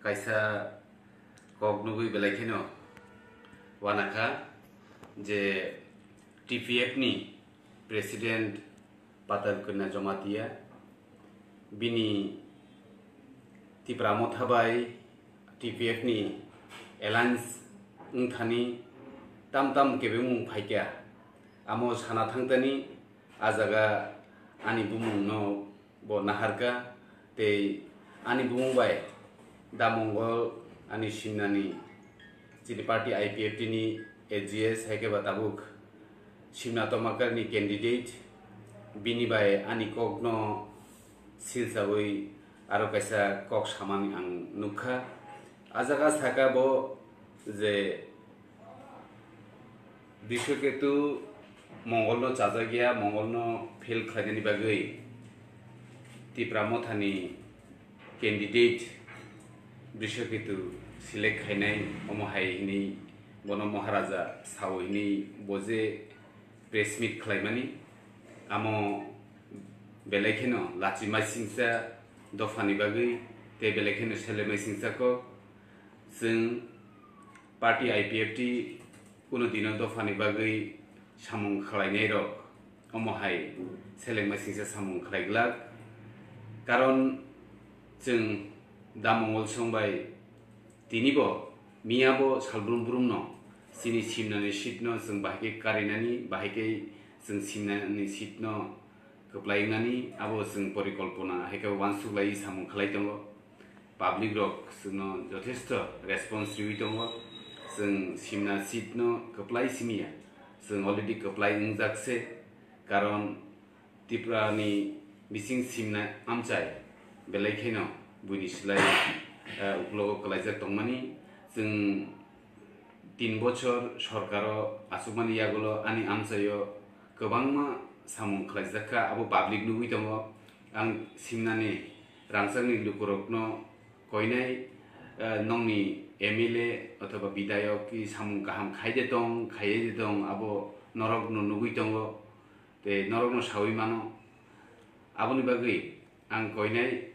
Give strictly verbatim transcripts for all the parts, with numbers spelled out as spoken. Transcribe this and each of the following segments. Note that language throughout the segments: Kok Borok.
Kaisa kok nugwi belai kheno uanakha je T P F ni President Patal Kanya Jamatia bini Tipra Motha bai T P F ni alliance wngthani tam tam kebengmung phaikha. Amo sana thangtani a jaga ani bumungno bo naharkha, tei ani bumung bai da Mongol ani simnani chini party I P F T ni A G S hai khe ba tabuk simna tomakarni candidate, bini bai ani kokno silsawi aro kaisa kok samani ang nukha. A jaga saka bo je Bishwaketu Mongolno chajakya, Mongolno fail khlainani bagwi Tipra Mothani candidate Bishwaketu select khainai, omo hai hwnwi bono Maharaja sao hwnwi bo je press meet khlaimani, amo belai kheno lachi maisingsa dophani bagwi tei belai kheno sele maisingsa kok. Chwng party I P F T kuno dino dophani bagwi samung khlainairok omo hai seleng maisingsa samung khlai glak. Karon chwng da Mongol song bai tinibo miyabo salbrum brumno chini simnani seatno chwng bahai khe karinani, bahai khe chwng simnani seatno kwplai wngnani abo chwng porikolpona hai khe uansuk lai samung khlai tongo. Public rok chwngno jothesto response riwi tongo. Chwng simna seat no kwplai simiya, chwng already kwplai wngjak se, karon Tripura ni bising simna amchai belai kheno buini slai, eh, uklogo kwlaijak tongmani. Chwng tin bochor sorkaro achukmani yagulo ani amchaio kwbangma samung khlaijak kha, abo public nugwi tongo. Ang simnani rangchakni lukurokno koinai, eh, nongni M L A othoba bidayok ki samung kaham khai de tong, khaiye de tong, abo norokno nugwi tongo, tei norokno saui mano. Aboni bagwi ang koinai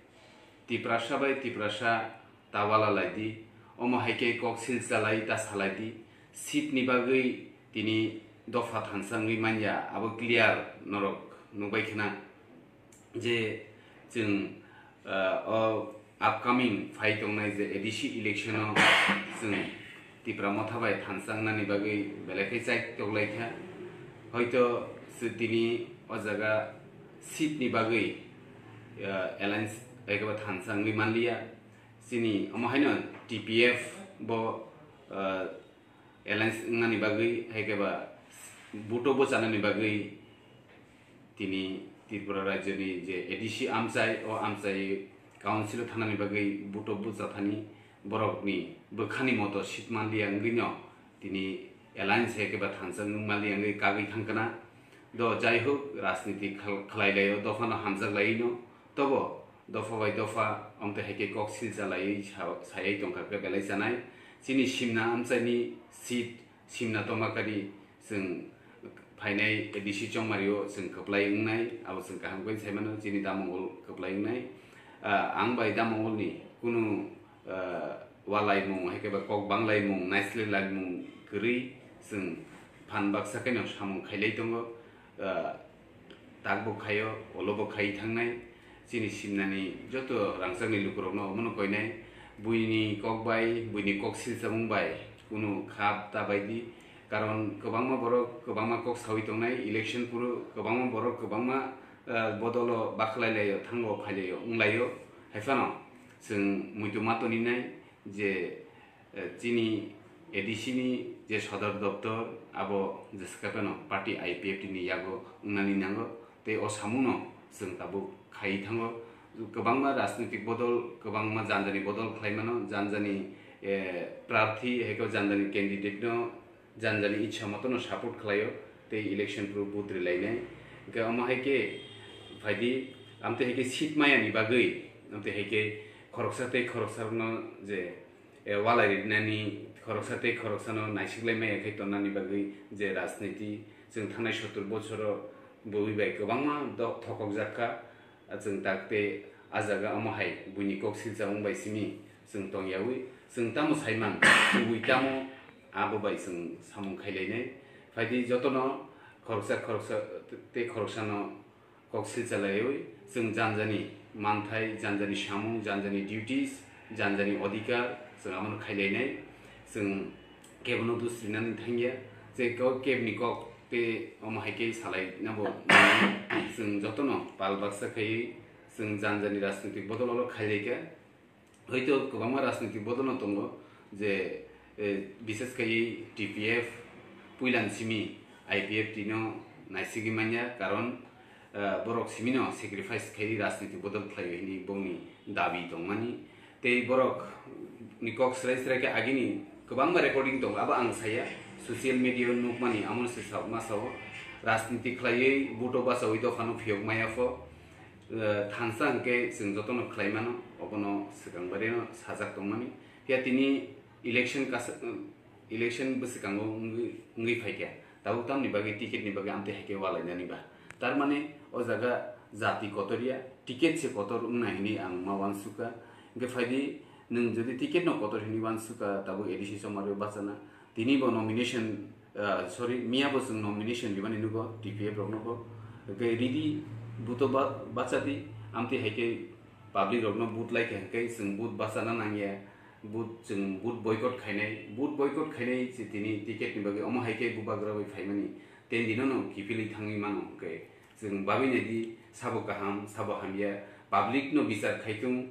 Tiprasa bai Tiprasa ta wala lai di, omo hai khe kok silsa lai ta salai di, seat ni bagwi tini dopha thansa wngwi manya, abo clear norok nukbai khna je chwng, ah, o upcoming phai tongnai je A D C election o chwng Tipra Motha bai thansa wngnani bagwi belai khe chai toklai kha. Hoito chwng tini o jaga seat ni bagwi, ah, alliance bai khe bo thansa wngwi manliya. Chini omo haino T P F bo, ah, alliance wngnani bagwi, hai khe ba vote o bwchanani bagwi tini Tripura rajyoni je A D C amchai, o amchai council o thanani bagwi vote o bwchathani borokni bwkhani moto seat manliya wngwino tini alliance hai khe ba thansa wng manliya wngwi kagwi thangkha na. Do jai hok, rajniti khal-, khlai laio, dophano hamjak laino, tobo dopha bai dopha, amtwi hai khe kok silsa laiwi sa-, sayai tongkha khe belai chanai. Chini simna amchaini seat, simna tomakari chwng phainai A D C chongmario chwng kwplai wngnai, abo chwng kaham khe sai mano, chini da Mongol kwplai wngnai. Ah, ang bai da Mongolni kunu, ah, walaimung, hai khe ba kok banglaimung, naisle laimung kwrwi chwng phan baksa kheno samung khailai tongo. Ah, takbo khaio, olobo khai thangnai. Chini simnani joto rangchakni lukurokno omono koinai, buini kok bai, buini kok silchamung bai kunu khap ta bai di. Karon kwbangma borok kwbangma kok saui tongnai, election phuru kwbangma borok kwbangma, ah, bodolo bakhlai laio, thango phai laio, wng laio. Hai phano chwng muitu ma toni nai je, eh, chini A D C ni je sodor doptor, abo jesa khe phano party I P F T ni yago wngnani nango, tei o samungno chwng tabuk khai thango. Kwbangma rajnitik bodol, kwbangma janjani bodol khlai mano, janjani, eh, prarthi, hai khe janjani candidate no janjani ichha motono support khlaio, tei election phuru vote rwlainai. Hwnkhe omo hai khe phaidi, amtwi hai khe seat mayani bagwi, amtwi hai khe khoroksa tei khoroksarokno je, eh, walai rinani, khoroksa tei khoroksano naisiklai maya khe tonnani bagwi je rajniti chwng thangnai sottor bochoro bui bai kwbangma do-, thokokjak kha. Chwng tak tei a jaga omo hai buini kok silchamung bai simi Chwng tongyawi, chwng tamo saiman, kubui tamo, abo bai chwng samung khailainai. Phaidi jotono khoroksa khoroksa tei khoroksano kok silchalaiwi chwng janjani manthai, janjani samung, janjani duties, janjani odhikar chwng abono khailainai. Chwng kebono dusrinani thangya, je kok kebni kok tei omo hai khe salai nabo chwng jotono pal baksa khaiwi chwng janjani rajnitik bodol olo khailaikha. Hoito kwbangma rajnitik bodolno tongo je, eh, bises khai T P F puilan simi I P F T no naisigwi manya, karon, eh, borok simino sacrifice khai rajnitik bodol khlai hini bongni dabi tongmani. Tei borok ni kok srai srai khe agini kwbangma recording tongo, abo ang saya social media o nukmani, amo se sa-, ma sao rajnitik khlaiwi buto bachawi dophano phiyok maya pho. Eh, thansa hwnkhe chwng jotono khlai mano, obono swkang barino sajak tongmani. Phiya tini election kasa-, election bwswkango wngwi, wngwi phaikha, tabuk tamni bagwi ticket ni bagwi amtwi hai khe walainani ba? Tar mane o jaga jati kotor ya, ticket se kotor wngna hini ang ma uansukha. Hwnkhe phaidi, nwng jodi ticket no kotor hini uansukha, tabuk A D C somari bachana, tini bo nomination, ah, sorry, miya bo chwng nomination ribani nugo, T P F rok nugo. Hwnkhe ridi, buto ba-, bachadi, amtwi hai khe public rokno vote lai khe hwnkhe chwng vote bachana nangya, vote chwng vote boycott khainai, vote boycott khainai se tini ticket ni bagwi omo hai khe bubagra bai phaimani, ten dino no kiphilwi thangwi mano hwnkhe chwng babwi naidi sabo kaham, sabo hamya, public no bichar khai thung,